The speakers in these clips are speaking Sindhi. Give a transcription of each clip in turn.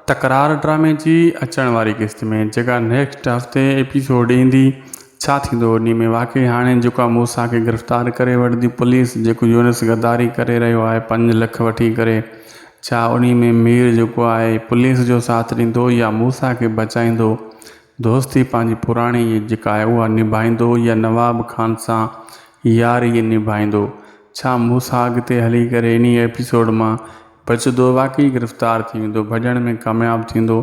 تڪرار ڊرامي جي اچڻ واري قسط ۾ جيڪا نيڪسٽ هفتي ايپيسوڊ ايندي ڇا ٿيندو انهي ۾ واقعي هاڻي جيڪو آهي موسيٰ کي گرفتار ڪري وٺندي پوليس جيڪو يونس غداري ڪري رهيو آهي پنج لک وٺي ڪري ڇا انهي ۾ مير جيڪو آهي پوليس جو ساٿ ڏيندو يا موسيٰ کي بچائيندو دوستي پنهنجي پراڻي جيڪا آهي اها نڀائيندو يا نواب خان سان ياري نڀائيندو ڇا موسيٰ اڳتي هلي ڪري انهي ايپيسوڊ مان بچندو واقعي گرفتار ٿي ويندو ڀڄڻ ۾ ڪامياب ٿيندو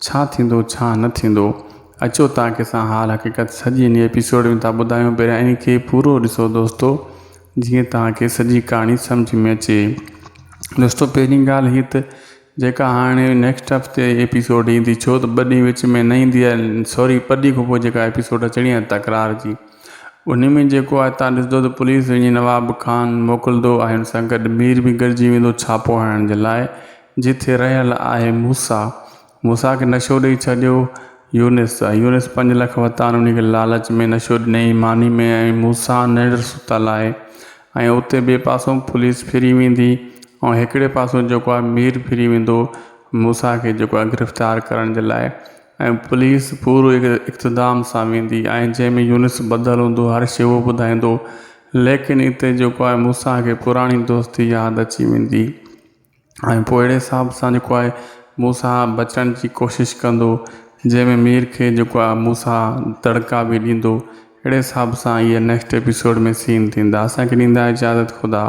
ڇا ٿيندو ڇا نه ٿيندو اچو توهان کي اسان حال حقيقت سڄي انهي ايپيسوڊ ۾ ٿا ٻڌايون پهريان انهي کي پورو ڏسو دوستو جيئن توهان کي سڄي ڪهاڻي سمجھ ۾ اچي دوستو پهرين ڳالهه هي ته جيڪا هاڻي نيڪسٽ هفتي ايپيسوڊ ايندي ڇو ته ٻه ڏينهن وچ ۾ نه ايندي آهي سوري ٻه ڏينهن کان پوء جيڪا ايپيسوڊ اچڻي آهي تڪرار جي انهي ۾ جيڪو آهي تان ڏسندو ته پوليس وڃي نواب خان موڪلندو ۽ ان سان گڏ مير به گڏجي ويندو ڇاپو هڻڻ جي لاء جتي رهيل آهي موسيٰ. موسيٰ کي نشو ڏئي ڇڏيو يونس ۽ يونس پنج لک ورتا آهن انهي کي لالچ ۾ نشو ڏنائين ماني ۾ ۽ موسيٰ ننڊ ستل آهي ۽ اتي ٻئي پاسو پوليس ڦري ويندي ۽ هڪڙي پاسو جيڪو آهي مير ڦري ويندو موسيٰ کي جيڪو آهي گرفتار ڪرڻ جي لاء ۽ پوليس پورو اقتدام سان ويندي ۽ جنهن ۾ يونس ٻڌل هوندو هر شيء اهو ٻڌائيندو ليڪن اتي جيڪو آهي موسيٰ کي پراڻي دوستي ياد اچي ويندي ۽ پوء اهڙي حساب سان جيڪو آهي موسيٰ بچڻ جي ڪوشش ڪندو جنهن ۾ مير کي جيڪو آهي موسيٰ دڙڪا به ڏيندو اهڙي حساب سان اهي نيڪسٽ ايپيسوڊ ۾ سين ٿيندا اسان کي ڏيندا اجازت خدا.